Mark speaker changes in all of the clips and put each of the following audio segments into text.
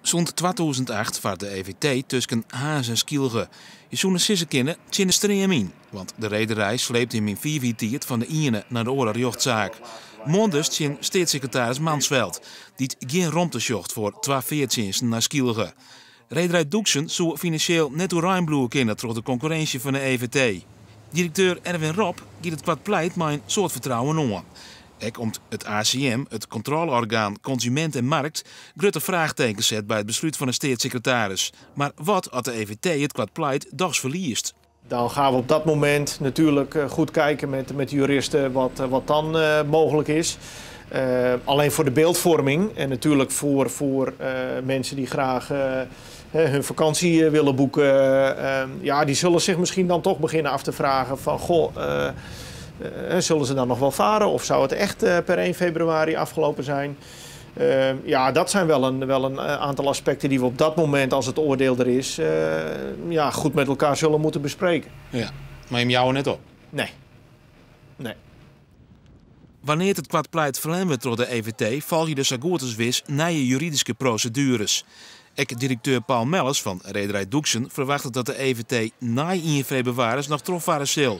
Speaker 1: Sûnt 2008 fart de EVT tusken Harns en Skylge. Je soene sizze kinne, tsjin de stream yn. Want de rederij sleept him yn 5 jier tiid fan de iene nei de oare rjochtsaak. Moarn dus tsjin steatssekretaris Mansveld, dy't gjin romte sjocht foar twa feartsjinsten nei Skylge. Rederij Doeksen soe finansjeel net oerein bliuwe kinne troch de konkurrinsje fan de EVT. Direkteur Erwin Rob giet it koart pleit mei in soad fertrouwen oan. Ek om't it ACM, it kontrôleorgaan Consument en Markt, grutte fraachtekens set by it beslút fan de steatssekretaris. Mar wat as de EVT it koart pleit dochs ferliest?
Speaker 2: Dan gaan we op dat moment natuurlijk goed kijken met de juristen wat dan mogelijk is. Alleen voor de beeldvorming en natuurlijk voor mensen die graag hun vakantie willen boeken, ja, die zullen zich misschien dan toch beginnen af te vragen van, goh, zullen ze dan nog wel varen of zou het echt per 1 februari afgelopen zijn? Ja, dat zijn wel een aantal aspecten die we op dat moment, als het oordeel er is, ja, goed met elkaar zullen moeten bespreken.
Speaker 1: Ja, mar jim jouwe net op?
Speaker 2: Nee. Nee.
Speaker 1: Wannear't it koart pleit ferlern wurdt troch de EVT, folgje der sa goed as wis nije juridyske prosedueres. Ek direkteur Paul Melles fan Rederij Doeksen ferwachtet dat de EVT nei 1 febrewaris noch trochfarre sil.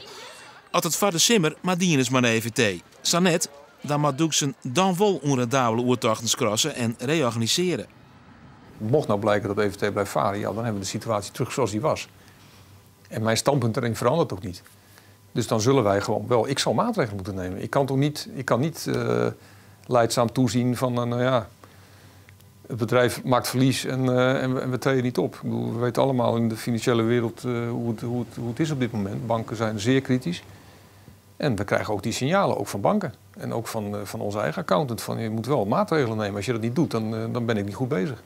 Speaker 1: As it foar de simmer mar dien is mei de EVT. Sa net, dan moat Doeksen dan wol ûnrendabele oertochten skrasse en reorganisearje.
Speaker 3: Mocht nou blijken dat de EVT blijft varen, ja, dan hebben we de situatie terug zoals die was. En mijn standpunt daarin verandert ook niet. Dus dan zullen wij gewoon wel, ik zal maatregelen moeten nemen. Ik kan toch niet, ik kan niet lijdzaam toezien van, nou ja, het bedrijf maakt verlies en we treden niet op. Ik bedoel, we weten allemaal in de financiële wereld hoe het is op dit moment. Banken zijn zeer kritisch. En we krijgen ook die signalen, ook van banken. En ook van onze eigen accountant. Van, je moet wel maatregelen nemen. Als je dat niet doet, dan ben ik niet goed bezig.